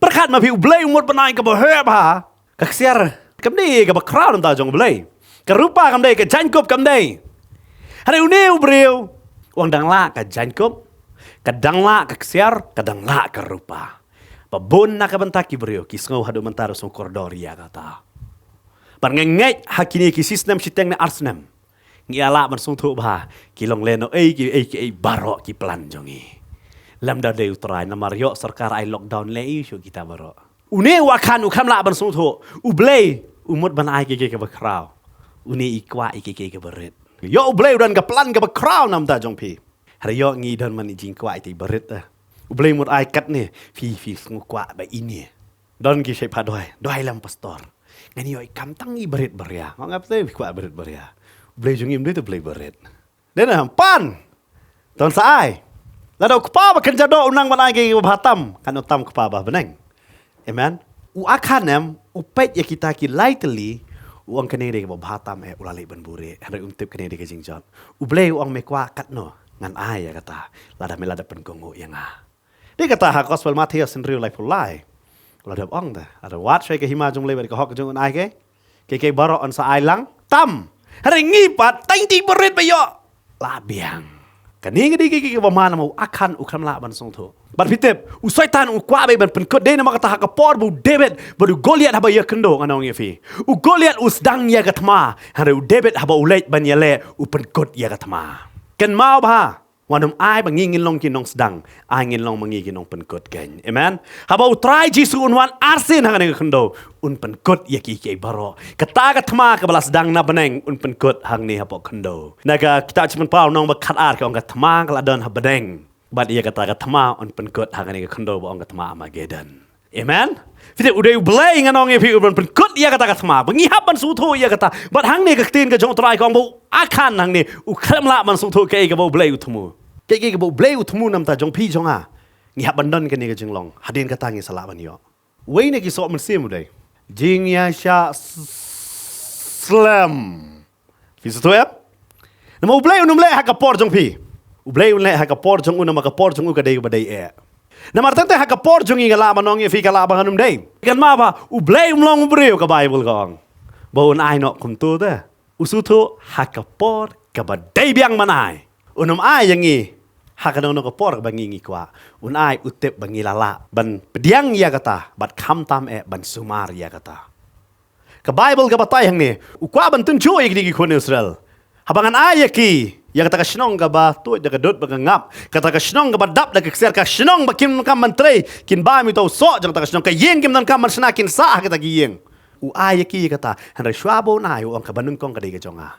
Pyrkhat ma phi, U Blei u mut ban ai kaba heh bha. Ka ksiar kam dei kaba khraw na ka bynta jong U Blei. Ka rupa kam dei, ka jaiñkup kam dei. Hynrei une u briew u ong dang lah ka jaiñkup, ka dang lah ka ksiar, ka dang lah ka rupa. Ba bun na ka bynta ki briew ki sngew haduh mynta ruh sngew kordor ïa kata. Bad nga ngeit ha kine ki shi snem shiteng ne ar snem, ngi ïa lah ban sngewthuh bha, ki long lehnohei kiei kiei baroh ki plan jong ngi. Lymda dei u Trai, namar ïoh sorkar ai lockdown leh ïa shuh kita baroh. Une u Akhan u khlem lah ban sngewthuh, U Blei u mut ban ai kiei kiei kiba khraw. Une i kwah ïa kiei kiei kiba rit. Ïoh U Blei u don ka plan kaba khraw na ka bynta jong phi. Hynrei ïoh ngi don man i jingkwah ïa kiei kiba rit, eh. U Blei u mut ai katne, phi, phi sngew kwah ba ine. Don ki shait phah duwai, duwai lem pastor. Ngan ïoh i kam tang i barit baria. Nga ong, nga phi kwah barit baria. U Blei jong ngi um dei u Blei barit. Dei na pan. Don sa ai. Lada u kpa ba kynja doh u nang ban ai kiei kiba bha tam, kan u tam kpa ba bneng. Amen. U Akhan em, u peit ïa kita ki lai tylli, u ong kane dei kaba bha tam eh, u la leit ban buhrieh. Hynrei um tip kane dei ka jingjot. U Blei u ong me kwah katno, ngan ai ïa kata. Lada me la dep pynkohnguh ïa nga. Dei kata ha Gospel Mathaios hynriew laiphew lai. La dep ong te, lada wad shuwa ïa ka hima jong U Blei bad ka hok jong u, un ai kiei kiei baroh, yn sa ai lang tam. Hynrei ngi pat tang kiei kiba rit ba ïoh la biang. Kane ka dei kiei kiei kiba man, namar u Akhan u khlem lah ban sngewthuh. Bad phi tip, u Soitan u kwah beit ban pynkut, dei namar kata ha ka por ba u David bad u Goliath haba ïakynduh, ngan ong ïa phi, u Goliath u sdang ïa ka thma, hynrei u David haba u leit ban ïaleh u pynkut ïa ka thma. Kynmaw bha. Wat nym ai ba ngi ngin long ki nongsdang, ai ngin long ma ngi ki nongpynkut kein. Amen. Haba U Trai Jisu un wan arsien hangne ha ka khyndew, un pynkut ïa ki, ki baroh. Kata ka thma kaba la sdang na bneng un pynkut hangne hapoh khyndew. Na ka kitab Jingpynpaw lynnong ba khatar ka ong ka thma ka la don ha bneng. Bad ïa kata ka thma un pynkut hangne ha ka khyndew ba ong ka thma Armageddon. Amen. Phi tip, u dei U Blei, ngan ong ïa phi, uban pynkut ïa kata ka thma ba ngi hap ban sngewthuh ïa kata. Bad hangne ka ktien ka jong U Trai ka ong ba u Akhan hangne u khlem lah ban sngewthuh kaei kaba U Blei u thmu. Kaei kaei kaba U Blei u thmu na ka bynta jong phi jong nga, ngi hap ban don kane ka jinglong. Hadien kata ngi sa lah ban ïoh. Wei na ki soh mynsiem u dei jingïashah slem. Phi sngewthuh em? Namar U Blei un ym leh ha ka por jong phi. U Blei un leh ha ka por jong u, namar ka por jong u ka dei kaba dei eh. Namar tang te ha ka por jong ngi, nga lah ban ong ïa phi, ka lah ba ngan ym dei. Kynmaw ba U Blei um long u briew, ka Baibl ka ong ba un ai noh kumto te. U sngewthuh ha ka por kaba dei biang ban ai. Un ym ai ïa ngi ha kano kano ka por kaba ngi ngi kwah. Un ai, u tip ba ngi la lah ban pdiang ïa kata bad khamtam eh ban sumar ïa kata. Ka Baibl ka batai hangne, u kwah ban tynjuh ïa kine ki khun Israel. Haba ngan ai ïa ki ïa kata ka shnong kaba tuid da ka dud bad ka ngap, kata ka shnong kaba dap da ka ksiar, ka shnong ba kim donkam ban trei, kin bam ïa uta u soh jong kata ka shnong, ka ïing kim donkam ban shna, kin sah ha kata ka ïing. U ai ïa ki ïa kata, hynrei shuwa ba un ai, u ong, kaba nyngkong ka dei ka jong nga.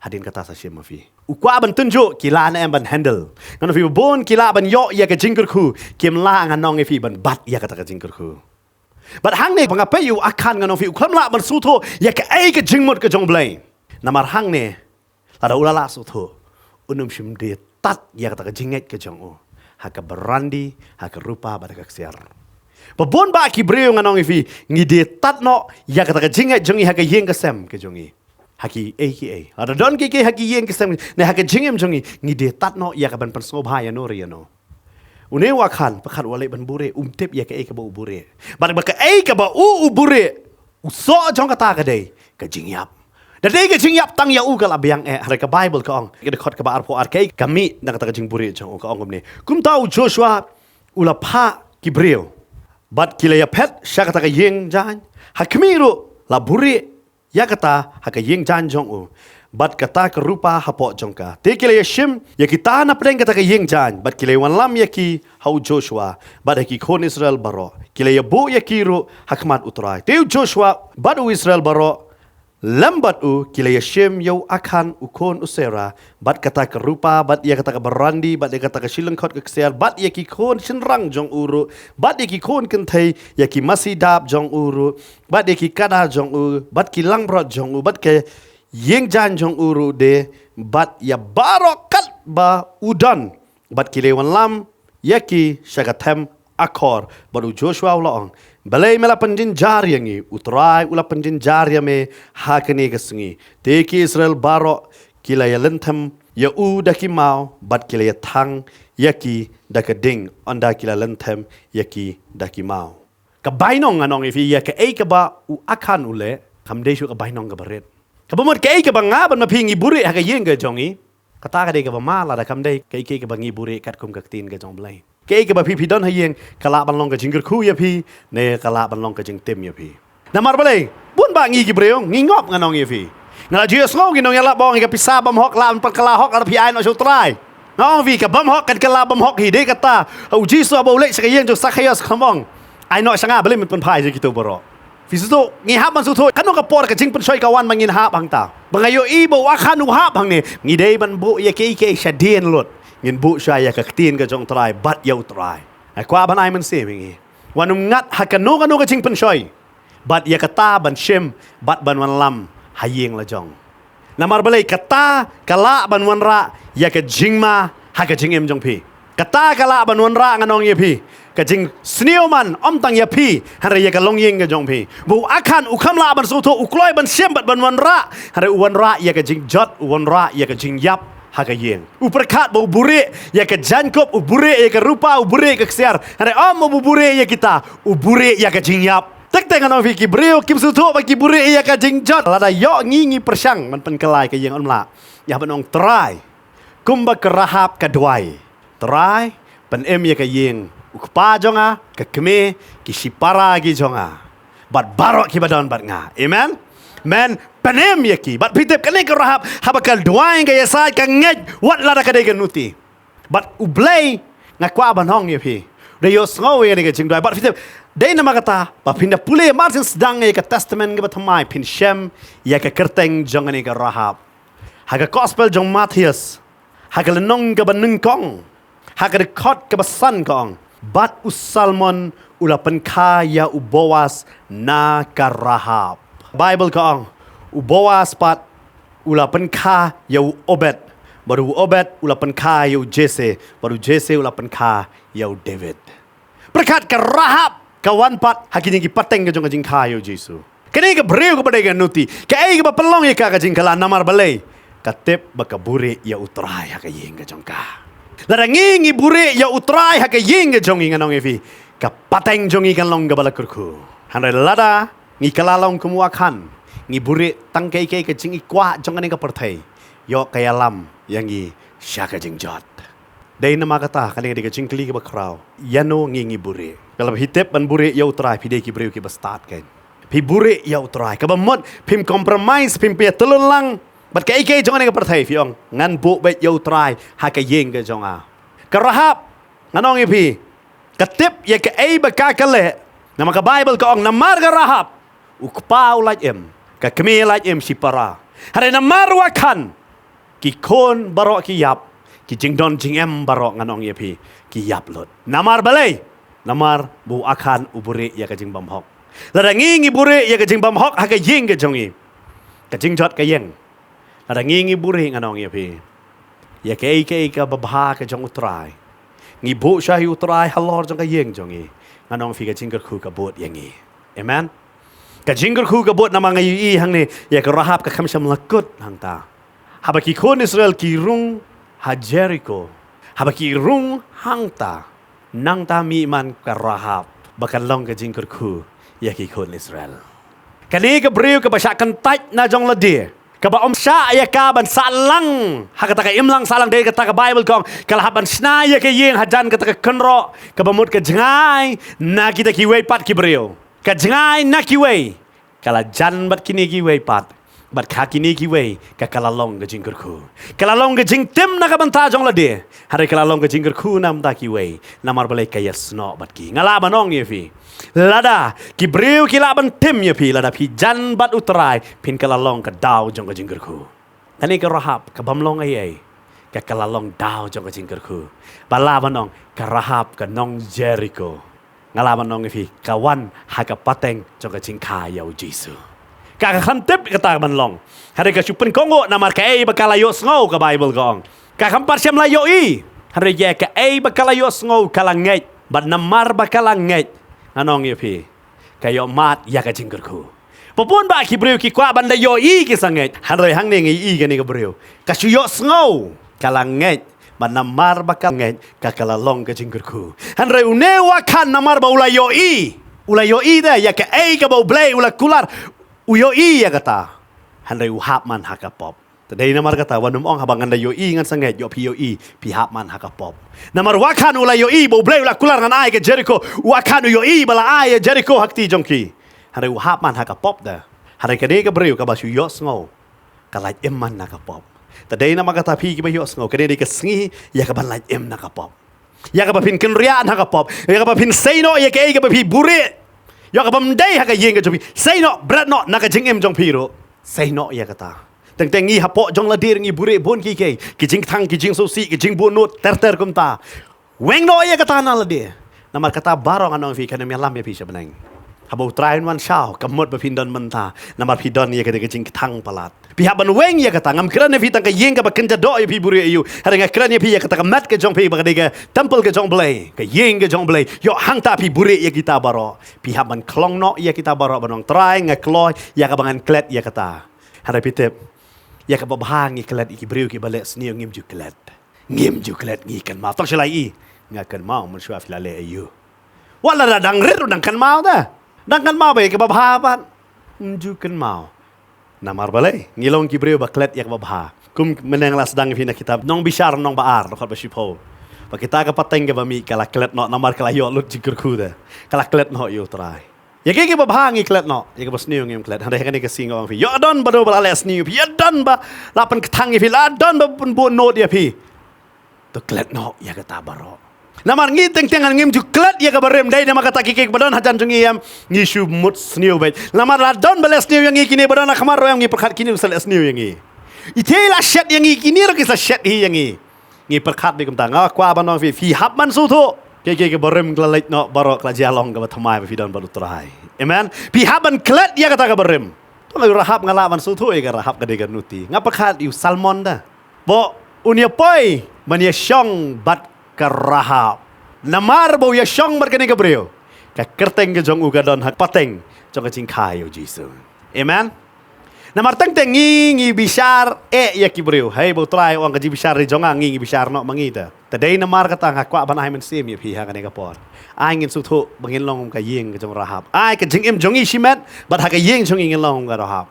Hadien kata sa shim ma phi. U kwah ban tynjuh ki lah ne em ban handle. Ngan ong ïa phi, bun ki lah ban ïoh ïa ka jingkyrkhu, kim lah, ngan ong ïa phi, ban bat ïa kata ka jingkyrkhu. Bad hangne ba nga peit ïa u Akhan, ngan ong ïa phi, u khlem lah ban sngewthuh ïa kaei ka jingmut ka jong U Blei. Namar hangne, lada u la lah sngewthuh, un ym shym die tad ïa kata ka jingngeit ka jong u ha ka barandi, ha ka rupa bad ha ka ksiar. Ba bun bah ki briew, ngan ong ïa phi, ngi die tad noh ïa kata ka jingngeit jong ngi ha ka ïing ka sem ka jong ngi. Ha kiei kiei, lada don kiei kiei ha ka ïing ka sem ne ha ka jingim jong ngi, ngi die tad noh ïa kaban pynsngewbha ïano re ïano. Une u Akhan, pyrkhat u la leit ban buhrieh, um tip ïa kaei kaba u buhrieh. Bad ba kaei kaba u u buhrieh, u soh jong kata ka dei ka jingïap. Da dei ka jingïap tang ïa u ka la biang eh, hynrei ka Baibl ka ong, ka dkhot kaba arphew ar, kaei ka mih na kata ka jingbuhrieh jong u, ka ong kumne: Kumta u Joshua u la phah ki briew, bad ki la ïaphet sha kata ka ïing jaiñ. Ha khmih ruh la buhrieh ïa kata ha ka ïing jaiñ jong u, bad kata ka rupa hapoh jong ka. Te ki la ïashim ïa kita napdeng kata ka ïing jaiñ, bad ki la ïawanlam ïa ki ha u Joshua bad ha ki khun Israel baroh. Ki la ïabuh ïa ki ruh ha khmat u Trai. Te u Joshua bad u Israel baroh lem bad u ki la ïashim ïa u Akhan u khun u Zerah, bad kata ka rupa, bad ïa kata ka barandi, bad ïa kata ka shi lyngkhot ka ksiar, bad ïa ki khun shynrang jong u ruh, bad ïa ki khun kynthei, ïa ki masi dap jong u ruh, bad ïa ki kada jong u, bad ki langbrot jong u, bad ka ïing jaiñ jong u ruh de, bad ïa baroh katba u don, bad ki la ïawanlam ïa ki sha ka them Akhor. Bad u Joshua u la ong: Balei me la pynjynjar ïa ngi? U Trai u la pynjynjar ïa me ha kane ka sngi. Te ki Israel baroh ki la ïalynthem ïa u da ki maw, bad ki la ïathang ïa ki da ka ding, ynda ki la lynthem ïa ki da ki maw. Ka bainong, ngan ong ïa phi, ïa kaei kaba u Akhan u leh, kam dei shuh ka bainong kaba rit. Kaba mut kaei kaba nga bad ma phi ngi buhrieh ha ka ïing ka jong ngi, kata ka dei kaba ma, lada kam dei kaei kaei kaba ngi buhrieh katkum ka ktien ka jong U Blei. Kaei kaba phi phi don ha ïing, ka lah ban long ka jingkyrkhu ïa phi, ne ka lah ban long ka jingtim ïa phi. Namar balei? Bun bah ngi ki briew ngi ngop, ngan ong ïa phi. Nga la ju ïohsngew ki nongïalap ba ong, ka pisa bymhok lah ban pynkylla hok lada phi ai noh sha u Trai. Nga ong ïa phi, ka bymhok kan kylla bymhok hi. Dei kata u Jisu haba u leit sha ka ïing jong u Sakhaios, kam ong, ai noh sha nga, balei men pynphai sha kito baroh. Phi sngewthuh, ngi hap ban sngewthuh, kano ka por ka jingpynshoi ka wan ba ngin hap hangta. Ba nga ïohi ba u Akhan u hap hangne, ngi dei ban buh ïa kiei kiei shadien lut. Ngin buh shuwa ïa ka ktien ka jong u Trai bad ïa u Trai. Nga kwah ban ai mynsiem ïa ngi, wat nym ngat ha kano kano ka jingpynshoi bad ïa kata ban shim bad ban wanlam ha ïing la jong. Namar balei? Kata ka lah ban wanrah ïa ka jingma ha ka jingim jong phi. Kata ka lah ban wanrah, ngan ong ïa phi, ka jingsniew man, ym tang ïa phi, hynrei ïa ka longïing ka jong phi. Ba u Akhan u khlem lah ban sngewthuh, u kloi ban shim bad ban wanrah, hynrei u wanrah ïa ka jingjot, u wanrah ïa ka jingïap ha ka ïing. U pyrkhat ba u buhrieh ïa ka jaiñkup, u buhrieh ïa ka rupa, u buhrieh ïa ka ksiar, hynrei ym u buhrieh ïa kita, u buhrieh ïa ka jingïap. Teng teng, ngan ong ïa phi, ki briew kim sngewthuh ba ki buhrieh ïa ka jingjot. Lada ïoh ngi, ngi pyrshang ban pynkylla ïa ka ïing, ym lah. Ïa ban ong, Trai, kumba ka Rahab ka duwai, Trai, pynim ïa ka ïing, u kpa jong nga, ka kmie, ki shipara ki jong nga, bad baroh kiba don bad nga. Amen. Men pynim ïa ki. Bad phi tip kane ka Rahab, haba ka duwai, ka ïasaid, ka ngeit wat lada ka dei ka nuti. Bad U Blei, nga kwah ban ong ïa phi, u da ïohsngew ïa kane ka jingduwai. Bad phi tip, dei namar kata ba phin da pule, mar syn sdang ïa ka Testament kaba thymmai, phin shem ïa ka kyrteng jong kane ka Rahab. Ha ka Gospel jong Mathaios, ha ka lynnong kaba nyngkong, ha ka dkhot kaba san ka ong: Bad u Salmon u la pynkha ïa u Boas na ka Rahab. Baibl ka ong, u Boas pat u la pynkha ïa u Obed, bad u Obed u la pynkha ïa u Jesse, bad u Jesse u la pynkha ïa u David. Pyrkhat, ka Rahab ka wan pat ha kine ki pateng ka jong ka jingkha ïa u Jisu. Kane ka briew kaba dei ka nuti, kaei kaba pynlong ïa ka ka jingkylla? Namar balei? Ka tip ba ka buhrieh ïa U Trai ha ka ïing ka jong ka. Lada ngi, ngi buhrieh ïa U Trai ha ka ïing ka jong ngi, ngan ong ïa phi, ka pateng jong ngi kan long kaba la kyrkhu. Hynrei lada ngi kylla long kum u Akhan, ngi buhrieh tang kaei kaei ka jingkwah jong kane ka pyrthei, ïoh ka ïalam ïa ngi sha ka jingjot. Dei namar kata, kane ka dei ka jingkylli kaba khraw, ïano ngi, ngi buhrieh? Lada phi tip ban buhrieh ïa U Trai, phi dei ki briew kiba stad kein. Phi buhrieh ïa U Trai, kaba mut phim compromise, phim pynïatylli lang bad kaei kaei jong kane ka pyrthei, phi ong, ngan buh beit ïa U Trai ha ka ïing ka jong nga. Ka Rahab, ngan ong ïa phi, ka tip ïa kaei ba ka, ka leh. Namar ka Baibl ka ong, namar ka Rahab, u kpa u lait im, ka kmie lait im shipara. Hynrei namar u Akhan, ki khun baroh ki ïap, ki jingdon jingem baroh, ngan ong ïa phi, ki ïap lut. Namar balei? Namar ba u Akhan u buhrieh ïa ka jingbymhok. Lada ngi, ngi buhrieh ïa ka jingbymhok ha ka ïing ka jong ngi, ka jingjot ka ïeng. Lada ngi, ngi buhrieh, ngan ong ïa phi, ïa kaei kaei kaba bha ka jong U Trai, ngi buh shah ïa U Trai halor jong ka ïing jong ngi, ngan ong ïa phi, ka jingkyrkhu ka bud ïa ngi. Amen. Ka jingkyrkhu ka bud. Namar nga ïohi hangne, ïa ka Rahab ka kham shym la kut hangta. Haba ki khun Israel ki rung ha Jeriko, haba ki rung hangta, nangta mih man ka Rahab ba kan long ka jingkyrkhu ïa ki khun Israel. Kane ka briew kaba shah kyntait na jong lade, kaba ym shah ïa ka ban sah lang ha kata ka imlang sahlang, dei kata ka Baibl ka ong, ka la hap ban shna ïa ka ïing hajan kata ka kynroh, kaba mut ka jngai na kita kiwei pat ki briew, ka jngai na kiwei, ka la jan bad kine kiwei pat, bad ha kine kiwei ka, ka la long ka jingkyrkhu. Ka la long ka jingtim na ka bynta jong lade, hynrei ka la long ka jingkyrkhu na ka bynta kiwei. Namar balei? Ka ïasnoh bad ki. Nga lah ban ong ïa phi, lada ki briew ki lah ban tim ïa phi, lada phi jan bad U Trai, phin kylla long ka daw jong ka jingkyrkhu. Kane ka Rahab ka bym long ei ei, ka, ka la long daw jong ka jingkyrkhu. Ba lah ban ong, ka Rahab ka nong Jeriko, nga lah ban ong ïa phi, ka wan ha ka pateng jong ka jingkha ïa U Jisu. Ka, ka kham tip kata ban long, hynrei ka shu pynkohnguh namar kaei ba ka la ïohsngew, ka Baibl ka ong. Ka kham pat shym la ïohi, hynrei ïa kaei ba ka la ïohsngew ka la ngeit, bad namar ba ka la ngeit, ngan ong ïa phi, ka ïohmad ïa ka jingkyrkhu. Ba bun bah ki briew ki kwah ban da ïohi ki sangeh. Hynrei hangne ngi ïohi kane ka briew, ka shu ïohsngew, ka la ngeit, bad namar ba ka ngeit, ka, ka la long ka jingkyrkhu. Hynrei une u Akhan, namar ba u la ïohi, u la ïohi de ïa kaei kaba U Blei u la kular, u ïohi ïa kata, hynrei u hap man ha ka pop. Te dei namar kata, wat nym ong haba ngan da ïohi ngan sangeh, ïoh phi ïohi, phi hap man ha ka pop. Namar u Akhan u la ïohi ba U Blei u la kular ngan ai ka Jeriko. U Akhan u ïohi ba la ai ïa Jeriko ha kti jong ki. Hynrei u hap man ha ka pop de. Hynrei kane ka briew kaba shu ïohsngew, ka lait im man na ka pop. Te dei namar kata, phi kiba ïohsngew, kane dei ka sngi ïa kaban lait im na ka pop. Ïa kaba phin kynriah na ka pop, ïa kaba phin sei noh ïa kaei kaba phi buhrieh, ïa kabym dei ha ka ïing ka jong phi. Sei noh, bret noh na ka jingim jong phi ruh. Sei noh ïa kata. Teng teng ngi hapoh jong lade ngi buhrieh bun kiei kiei, ki jingkthang, ki jingsngewsih, ki jingbunnud ter ter kumta. Weng noh ïa kata na lade. Namar kata baroh ngan ong ïa phi, kan ym ïalam ïa phi sha bneng. Haba U Trai un wan shaw, kam mut ba phin don mynta, namar phi don ïa kata ka jingkthang palat. Phi hap ban weng ïa kata. Ngam kren ïa phi tang ka ïing kaba kynja doh ïa phi buhrieh ïa u, hynrei nga kren ïa phi ïa kata ka met ka jong phi ba ka dei ka temple ka jong U Blei, ka ïing ka jong U Blei. Ïoh hangta phi buhrieh ïa kita baroh. Phi hap ban khlong noh ïa kita baroh, ban ong, Trai, nga kloi ïa kaba ngan klet ïa kata. Hynrei phi tip, ïa kaba bha ngi klet ïa ki briew kiba leh sniew, ngim ju klet. Ngim ju klet, ngi kynmaw. Tang shu la ïohi, nga kynmaw mynshuwa phi la leh aïu. Wat la dang rit ruh dang kynmaw de. Dang kynmaw ba ïa kaba bha pat, ngim ju kynmaw. Namar balei? Ngi long ki briew ba klet ïa kaba bha. Kum mynne nga la sdang ïa phi na kitab Nongbishar, nongbah ar, dkhot ba shiphew, ba kita ka pateng kaba mih ka la klet noh namar ka la ïoh lut jingkyrkhu de. Ka la klet noh ïa U Trai. Ïa kaei kaba bha ngi klet noh, ïa kaba sniew ngim klet. Hynrei ha kane ka sngi nga ong ïa phi, ïoh don ba dei ba la leh sniew ïa phi, ïoh don ba la pynkthang ïa phi, la don ba pynbunnud ïa phi, To klet noh ïa kata baroh. Namar ngi teng teng ngim ju klet ïa ka barim, dei namar kata ki kek ba don hajan jong ngi em, ngi shu mut sniew beit. Namar la don ba leh sniew ïa ngi kine ba don ha khmat ruh em, ngi pyrkhat kine sa leh sniew ïa ngi. Ite la shet ïa ngi, kine ruh ki sa shet hi ïa ngi. Ngi pyrkhat beit kumta, nga kwah ban ong phi, phi hap ban sngewthuh. Ki kek ki barim ka la leit noh baroh, ka la jia long kaba thymmai ba phi don bad u Trai. Amen. Phi hap ban klet ïa kata ka barim. To nga ïa u Rahab, nga lah ban sngewthuh ïa ka Rahab, ka dei ka nuti. Nga pyrkhat ïa u Salmon da. Ba un ïa poi ban ïa shong bad ka Rahab. Namar ba u ïa shong bad kane ka briew, ka kyrteng ka jong u ka don ha pateng jong ka jingkha ïa u Jisu. Amen. Namar teng teng ngi, ngi bishar eh ïa ki briew. Hei ba u Trai u ong ka jingbishar ri jong nga, ngi, ngi bishar noh ma ngi te. Te dei namar kata nga kwah ban ai mynsiem ïa phi ha kane ka por. Ai ngin sngewthuh ba ngin long kum ka ïing ka jong u Rahab. Ai ka jingim jong ngi shimet bad ha ka ïing jong ngi ngin long kum ka Rahab.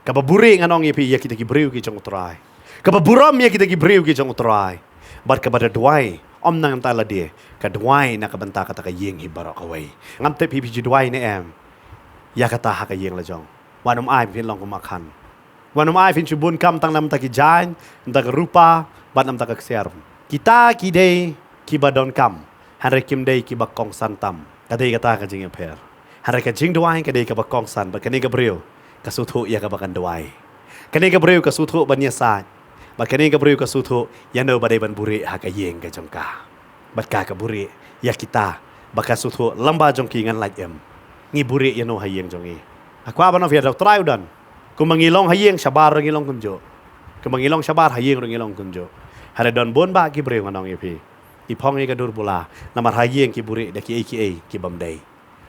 Kaba buhrieh ngan ong ïa phi, ïa kita ki briew ki jong u Trai. Kaba burom ïa kita ki briew ki jong u Trai. Bad kaba da duwai, ym na ka bynta lade, ka duwai na ka bynta kata ka ïing hi baroh kawei. Ngam tip phi, phi ju duwai ne em ïa kata ha ka ïing la jong. Wat nym ai phin long kum u Akhan. Wat nym ai phin shu bun kam tang na ka bynta ki jaiñ, na ka bynta ka rupa bad na ka bynta ka ksiar. Kita ki dei kiba donkam, hynrei kim dei kiba kongsan tam. Ka dei kata ka jingïapher. Hynrei ka jingduwai ka dei kaba kongsan, bad kane ka briew ka sngewthuh ïa kaba kan duwai. Kane ka briew ka sngewthuh ban ïasaid. Bad kane ka briew ka sngewthuh ïa no ba dei ban buhrieh ha ka ïing ka jong ka. Bad ka, ka buhrieh ïa kita ba ka sngewthuh lem bad jong ki ngan lait im. Ngi buhrieh ïa no ha ïing jong ngi? Nga kwah ban ong phi, da u Trai u don. Kumba ngi long ha ïing shabar ruh ngi long kumjuh. Kumba ngi long shabar ha ïing ruh ngi long kumjuh. Hynrei don bun bah ki briew ngan ong ïa phi, ki phong ïa ka dur bula, namar ha ïing ki buhrieh da kiei kiei ki bym dei.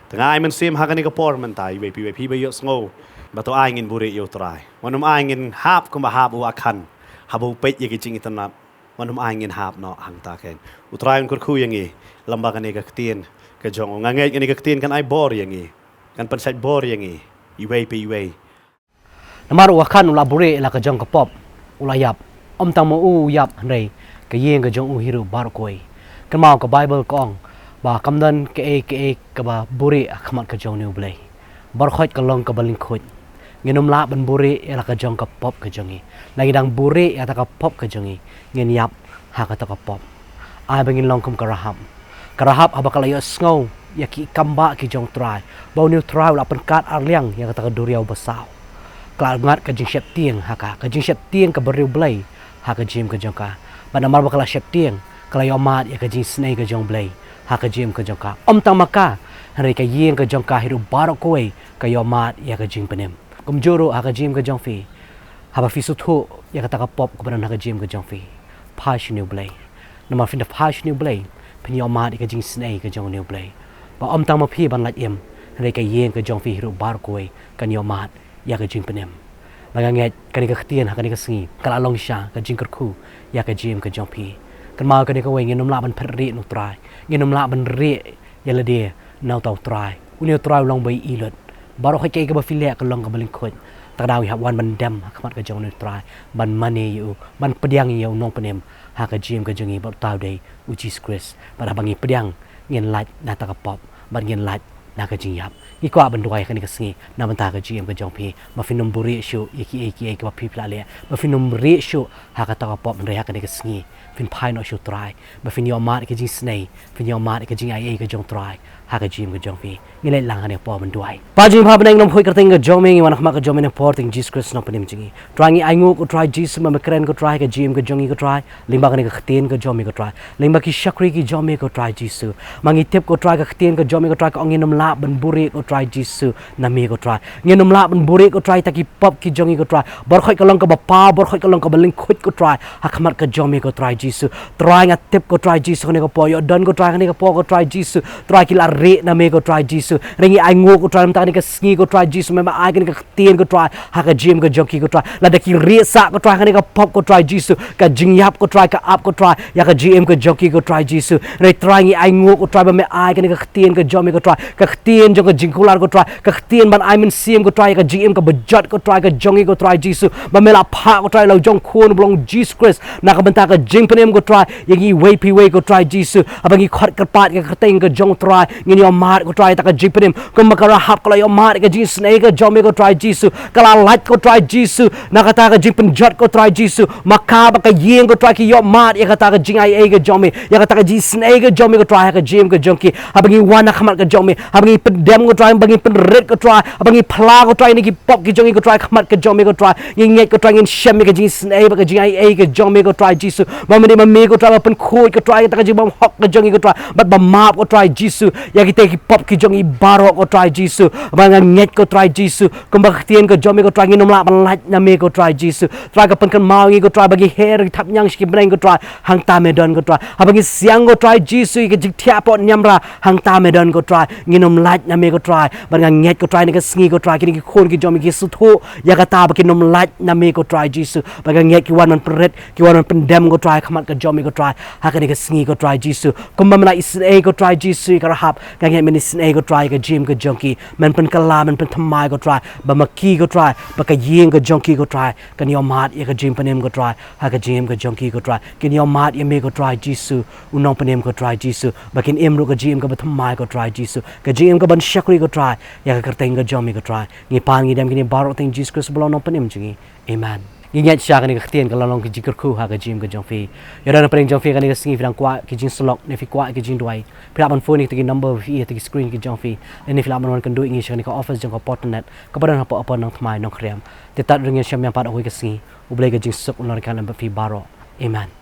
Te nga ai mynsiem ha kane ka por mynta, iwei pa iwei phi ba ïohsngew, ba to ai ngin buhrieh ïa u Trai. Wat nym ai ngin hap kumba hap u Akhan haba u peit ïa ka jingitynnad. Wat nym ai ngin hap noh hangta ken. U Trai un kyrkhu ïa ngi lem bad kane ka ktien ka jong u. Nga ngeit kane ka ktien kan ai bor ïa ngi, kan pynshait bor ïa ngi iwei pa iwei. Namar u Akhan u la buhrieh ïa la ka jong ka pop, u la ïap. Ym tang ma u u ïap, hynrei ka ïing ka jong u hi ruh baroh kawei. Kynmaw, ka Baibl ka ong ba kam don kaei kaei kaba buhrieh ha khmat ka jong une u Blei. Baroh khoit ka long kaba lyngkhuit. Ngin ym lah ban buhrieh ïa la ka jong ka pop ka jong ngi. Lada ngi dang buhrieh ïa kata ka pop ka jong ngi, ngin ïap ha kata ka pop. Ai ba ngin long kum ka Rahab. Ka Rahab haba ka la ïohsngew ïa ki kam bah ki jong u Trai, ba une u Trai u la pynkat arliang ïa kata ka duriaw basaw, ka la ngat ka jingsheptieng ha ka, ka jingsheptieng kaba riewblei ha ka jingim ka jong ka. Bad namar ba ka la sheptieng, ka la ïohmad ïa ka jingisynei ka jong u Blei ha ka jingim ka jong ka. Ym tang ma ka, hynrei ka ïing ka jong ka hi ruh baroh kawei ka ïohmad ïa ka jingpynim. Kumjuh ruh ha ka jingim ka jong phi, haba phi sngewthuh ïa kata ka pop kaba don ha ka jingim ka jong phi, phai sha une u Blei. Namar phin da phai sha une u Blei, phin ïohmad ïa ka jingisynei ka jong une u Blei. Ba ym tang ma phi ban lait im, hynrei ka ïing ka jong phi hi ruh baroh kawei kan ïohmad ïa ka jingpynim. Bad nga ngeit kane ka ktien ha kane ka sngi ka la long shisha ka jingkyrkhu ïa ka jingim ka jong phi. Kynmaw, kane kawei, ngin ym lah ban phet rieh na u Trai. Ngin ym lah ban rieh ïa lade na uta u Trai. Une u Trai u long ba ïohi lut. Baroh khoit kaei kaba phi leh ka long kaba lyngkhuit. Te ka daw ngi hap wan ban dem ha khmat ka jong une u Trai, ban mane ïa u, ban pdiang ïa u Nongpynim ha ka jingim ka jong ngi, bad uta u dei u Jisu Khrist. Bad haba ngi pdiang, ngin lait na kata ka pop, bad ngin lait na ka jingïap. Ngi kwah ban duwai ha kane ka sngi na bynta ka jingim ka jong phi, ba phin ym buhrieh shuh ïa kiei kiei kaba phi, phi la leh, ba phin ym rieh shuh ha kata ka pop, hynrei ha kane ka sngi phin phai noh sha u Trai, ba phin ïohmad ïa ka jingisynei, phin ïohmad ïa ka jingaiei ka jong u Trai ha ka jingim ka jong phi. Ngin leit lang ha kane ka por ban duwai. Kpa jong ngi ba ha bneng, ïa u nongkhuid kyrteng ka jong me, ngi wan ha khmat ka jong me ha kane ka por, teng Jisu Khrist u Nongpynim jong ngi. Trai, ngi ainguh ko Trai Jisu, ba me kren ko Trai ha ka jingim ka jong ngi ko Trai, lyngba kane ka ktien ka jong me ko Trai, lyngba ki shakri ki jong me ko Trai Jisu. Ma ngi tip ko Trai, ka ktien ka jong me ko Trai ka ong ngin ym lah ban buhrieh ko Trai Jisu na me ko Trai. Ngin ym lah ban buhrieh ko Trai ïa kita ki pop ki jong ngi ko Trai. Baroh khoit ka long kaba paw, baroh khoit ka long kaba lyngkhuit ko Trai ha khmat ka jong me ko Trai Jisu. Trai, nga tip ko Trai Jisu, kane ka por ïoh don ko Trai, kane ka por ko Trai Jisu, Trai, ki la rieh na me ko Trai Jisu. Hynrei ngi ainguh ko Trai, mynta kane ka sngi ko Trai Jisu, me ma ai kane ka ktien ko Trai ha ka jingim ka jong ki ko Trai. Lada ki rieh sah ko Trai ha kane ka pop ko Trai Jisu, ka jingïap ko Trai ka ap ko Trai ïa ka jingim ka jong ki ko Trai Jisu. Hynrei Trai, ngi ainguh ko Trai ba me ai kane ka ktien ka jong me ko Trai, ka ktien jong ka jingkular ko Trai, ka ktien ban ai mynsiem ko Trai, ka jingim ka bajot ko Trai, ka jong ngi ko Trai Jisu, ba me la phah ko Trai la u jong khun ba long Jisu Khrist, na ka bynta ka jingpynim ko Trai, ïa ngi wei phi wei ko Trai Jisu, haba ngi khot kyrpad ka kyrteng ka jong Trai, ngin ïohmad ko Trai, ta ka jingpynim, kumba ka Rahab ka la ïohmad ka jingisynei ka jong me ko Trai Jisu, ka la lait ko Trai Jisu, na kata ka jingpynjot ko Trai Jisu, ma ka ba ka ïing ko Trai ki ïohmad, ïa kata ka jingaiei ka jong me, ïa kata ka jingisynei ka jong me ko Trai, ha ka jingim ka jong ki, haba ngi wan ha khmat ka jong me, haba ngi pyndem ko Trai, haba ngi pynrit ko Trai, haba ngi phla ko Trai, ïa ki pop ki jong ngi ko Trai, khmat ka jong me ko Trai, ngi ngeit ko Trai, ngin shem ïa ka jingisynei, ba ka jingaiei ka jong me ko Trai Jisu, ba mynta ma me ko Trai, ba pynkhuid ko Trai, kata ka jingbymhok ka jong ngi ko Trai, bad ba map ko Trai Jisu, ïa kita ki pop ki jong ngi baroh ko Trai Jisu, ba nga ngeit ko Trai Jisu, kumba ka ktien ka jong me ko Trai, ngin ym lah ban lait na me ko Trai Jisu, Trai ka pynkynmaw ngi ko Trai, ba ngi her ki thapniang sha ki bneng ko Trai, hangta me don ko Trai, haba ngi siang ko Trai Jisu, ïa ka jingthiah pop niamra, hangta me don ko Trai, ngin ym lait na me ko Trai, ba nga ngeit ko Trai, na ka sngi ko Trai, kine ki khun ki jong me ki sngewthuh, ïa kata ba kin ym lait na me ko Trai Jisu, ba nga ngeit ki wan ban pynrit, ki wan ban pyndem ko Trai, khmat ka jong me ko Trai, ha kane ka sngi ko Trai Jisu, kumba me la isynei ko Trai Jisu, ïa ka Rahab, nga ngeit men isynei ko Trai, ïa ka jingim ka jong ki, men pynkylla, men pynthymmai ko Trai, ba ma ki ko Trai, ba ka ïing ka jong ki ko Trai, kan ïohmad ïa ka jingpynim ko Trai, ha ka jingim ka jong ki ko Trai, kin ïohmad ïa me ko Trai Jisu, u nongpynim ko Trai Jisu, ba kin im ruh ka jingim kaba thymmai ko Trai Jisu, ka jingim kaban shakri ko Trai, ïa ka kyrteng ka jong me ko Trai, ngi pan ngi dem kine baroh ha ka kyrteng Jisu Khrist ba long u nongpynim jong ngi. Amen. Ngi ngeit shisha kane ka ktien ka la long ka jingkyrkhu ha ka jingim ka jong phi. Ïa don hapdeng jong phi kane ka sngi phi dang kwah ki jingsyllok ne phi kwah ki jingduwai, phi lah ban phone ïa kita ki number phi ïa kita ki screen ki jong phi, ne phi lah ban wan kynduh ïa ngi sha kane ka office jong ka Portnet, kaba don hapoh Upper Nongthymmai, Nongkrem. Te tad ring ïa shem ïa pat ha kawei ka sngi. U Blei ka jingsuk un long ryngkat lem bad phi baroh. Amen.